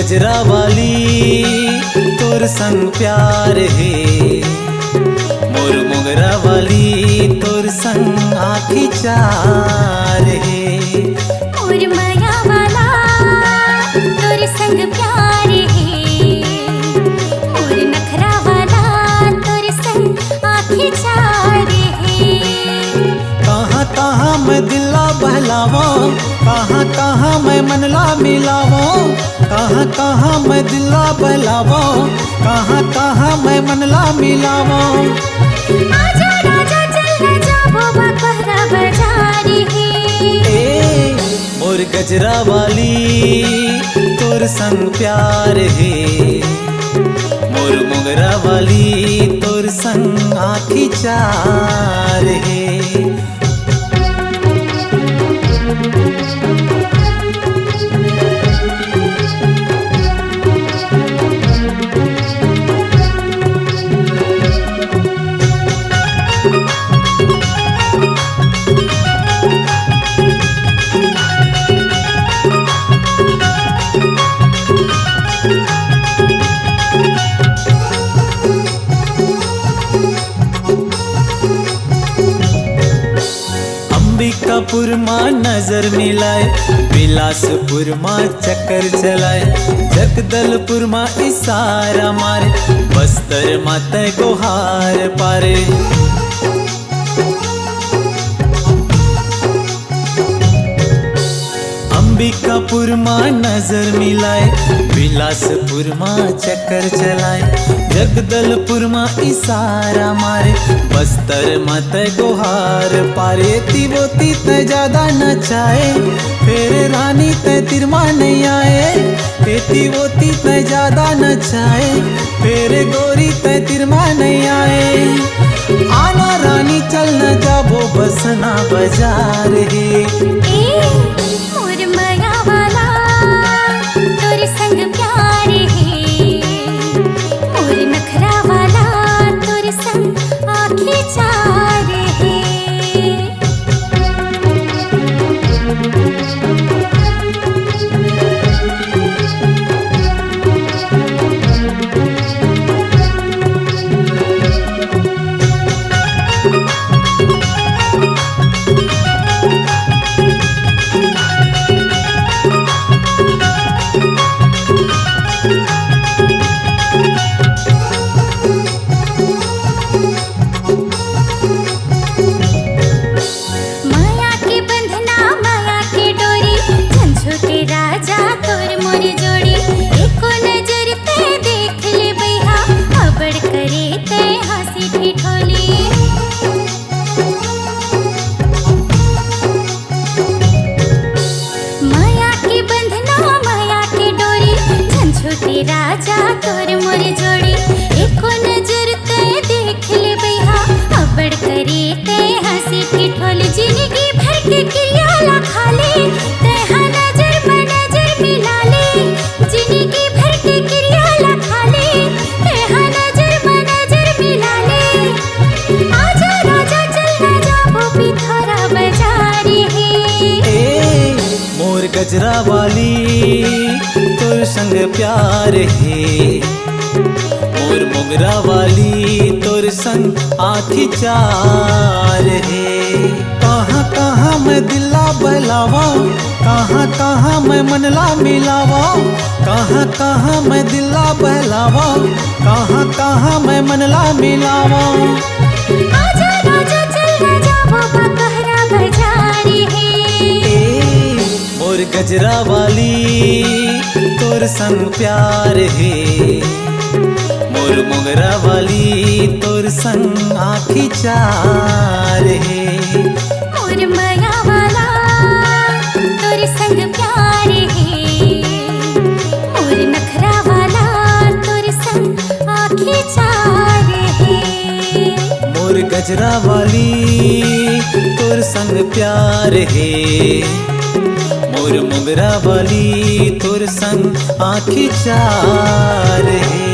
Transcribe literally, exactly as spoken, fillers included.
गजरा वाली तोर संग प्यार हे, मोर मोंगरा वाली तोर संग आँखी चार हे। मोर मया वाला तोर संग प्यार हे, मोर नखरा वाला तोर संग आँखी चार हे। कहाँ कहाँ मैं दिल ला बहलावों, कहाँ कहाँ मैं मन ला मिलावों, कहाँ कहाँ मैं दिल ला बहलावों, कहाँ कहाँ मैं मन ला मिलावों। आजा राजा चल ना जाबो बा कोहरा बाजार हे। ए मोर गजरा वाली तोर संग प्यार हे, मोर मोंगरा वाली तोर संग आँखी चार हे। अंबिकापुर मा नजर मिलाए, बिलासपुर मा चक्कर चलाए, जगदलपुर मा इशारा मारे, बस्तर मा तै गोहार पारे। अंबिकापुर मा नजर मिलाए, बिलासपुर मा चक्कर चलाए, जगदलपुर मा इशारा मारे, बस्तर मा तै गोहार पारे। एती वोती तै ज्यादा नचाए, फेर रानी तै तीर मा नइ आए। एती वोती तै ज्यादा नचाए, फेर गोरी तै तीर मा नइ आए। आना रानी चल ना जाबो बसना बाजार हे। ए मोर मया वाला तोर संग प्यार हे, मोर नखरा वाला तोर संग आँखी चार हे। मया के बंधना, मया के डोरी, झन छूटे राजा तोर मोर जोड़ी। एको नजर तै देख ले बइहा, अबड़ करे तै हाँसी ठिठोली। मया के बंधना, मया के डोरी, झन छूटे राजा तोर मोर जोड़ी। एको नजर तै देख ले बइहा, अबड़ करे तै हाँसी ठिठोली। जिनगी भर के किरिया ला खा ले, तै हा नजर म नजर मिला ले। जिनगी भर के किरिया ला खा ले, तै हा नजर म नजर मिला ले। आजा राजा चल ना जाबो पिथौरा बाजार हे। ए मोर गजरा वाली तोर संग प्यार हे, मोर मोंगरा वाली तोर संग आँखी चार हे। कहाँ कहाँ मैं दिल ला बहलावों, कहाँ कहाँ मैं मन ला मिलावों, कहाँ कहाँ मैं दिल ला बहलावों, कहाँ कहाँ मैं मन ला मिलावों। आजा राजा चल ना जाबो बा कोहरा बाजार हे। ए मोर गजरा वाली तोर संग प्यार हे, मोर मोंगरा वाली तोर संग आँखी चार हे। मोर मया वाला तोर संग प्यार हे, मोर नखरा वाला तोर संग आँखी चार हे। मोर गजरा वाली तोर संग प्यार हे, मोर मोंगरा वाली तोर संग आँखी चार हे।